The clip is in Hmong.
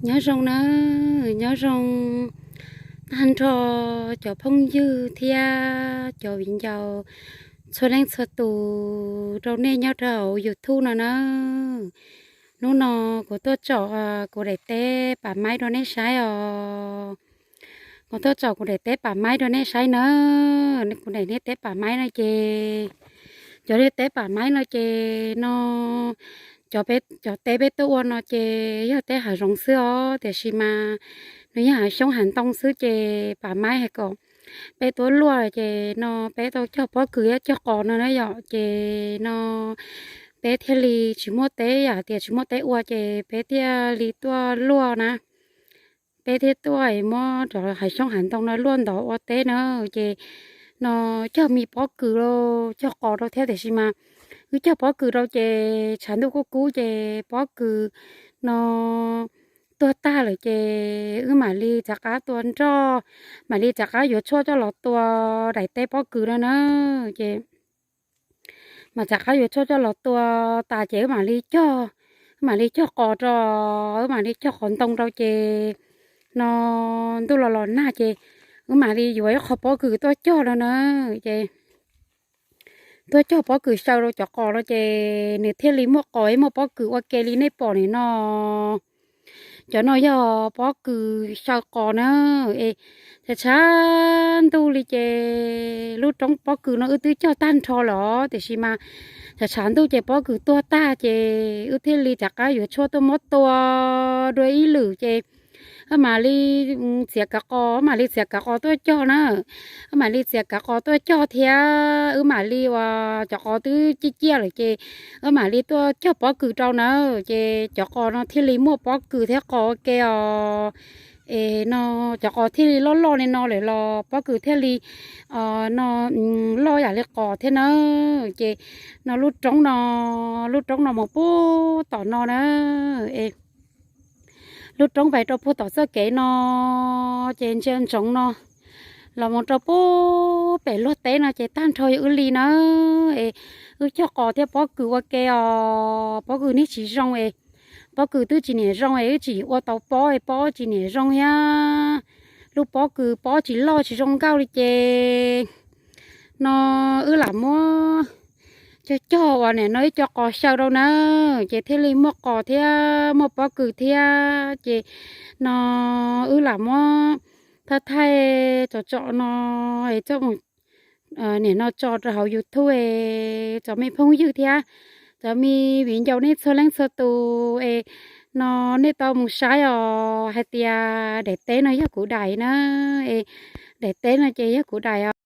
Nyob zoo nawb, nyob zoo tag nrho cov phooj ywg thiab cov viv ncaus txhua leej txhua tus rau nej nyob rau hauv YouTube no nawb. Hnub no kuv tuaj tsom kuv daim teb pam maib rau nej saib os. Kuv tuaj tsom kuv daim teb pam maib rau nej saib nawb. Kuv daim niag teb pam maib no ces, cov niag teb pam maib no ces no, cov peb, cov teb peb tuaj ua no ces yog teb hav zoov xwb os, tiam sis mas nws yog hav xyoob hav ntoo xwb ces pam maib hais kom peb tuaj luaj ces no peb tau cog pob kws thiab cog qos no na yom, ces no peb thiaj li tsis muaj teb, yam tias tsis muaj teb ua ces peb thiaj li tuaj luaj na. Peb thiaj tuaj muab cov hav xyoob hav ntoo no luaj ntov ua teb na, ces no cog me pob kws rau, cog qos rau thiab, tiam sis mas wb cog pob kws rau ces tshav ntuj kub kub ces pob kws no tuag tag lawm ces wb mam li rov qab tua nroj, mam li rov qab yuav tshuaj coj los tua daim teb pob kws no na. Ces mam rov qab yuav tshuaj coj los tua tas ces wb mam li cog, wb mam li cog qos rau, wb mam li cog qos ntoo rau ces no ntuj los los nag ces wb mam li yuav ib qho pob kws tuaj cog rau na. Ces tuaj cog pob kws xyaw rau cov qos no ces nws thiaj li muaj qos muaj pob kws ua ke li nej pom nim no. Cov no yog pob kws xyaw qos na. Es tshav tshav ntuj li ces lub roob pob kws no wb twb cog tag nrho lawm tiam sis mas tshav tshav ntuj ces pob kws tuag tag ces wb thiaj li rov qab yuav tshuaj tuaj muab tua dua ib lwm ces wb mam li txiav kav qos, wb mam li txiav kav qos tuaj cog na. Wb mam li txiav kav qos tuaj cog thiab wb mam li ua, cov qos twb ciaj ciaj lawm ces wb mam li tuaj cog pob kws rau na. Ces cov qos no thiaj li muaj pob kws thiab qos ua ke os. Es no cov qos thiaj li loj loj li no lawm los pob kws thiaj li no loj yam li qos thiab na. Ces no lub roob no, lub roob no mus puag tom no na. Es lub roob pais rau puag tom txoj kev no ces ntsia ntsoov no los mus rau puag pem luag teb no ces tag nrho yog wb li na. Es wb cog qos thiab pob kws ua ke os, pob kws niag tsis zoo es, pob kws twb tsis niam zoo es wb tsis ua tau pob es pob tsis niam zoo thiab. Lub pob kws pob tsis loj tsis zoo nkauj li ces no wb lam muab cog cog uas nim no ib co qos xyaw rau na, ces thiaj li muaj qos thiab muaj pob kws thiab ces no wb lam muab thaij thaij tsom tsom no es coj mus nim no tso rau hauv YouTube es cov me phooj ywg thiab cov me viv ncaus nej txhua leej txhua tus es no nej tau mus saib os hais tias daim teb no yog kuv daim na, es daim teb no ces yog kuv daim os.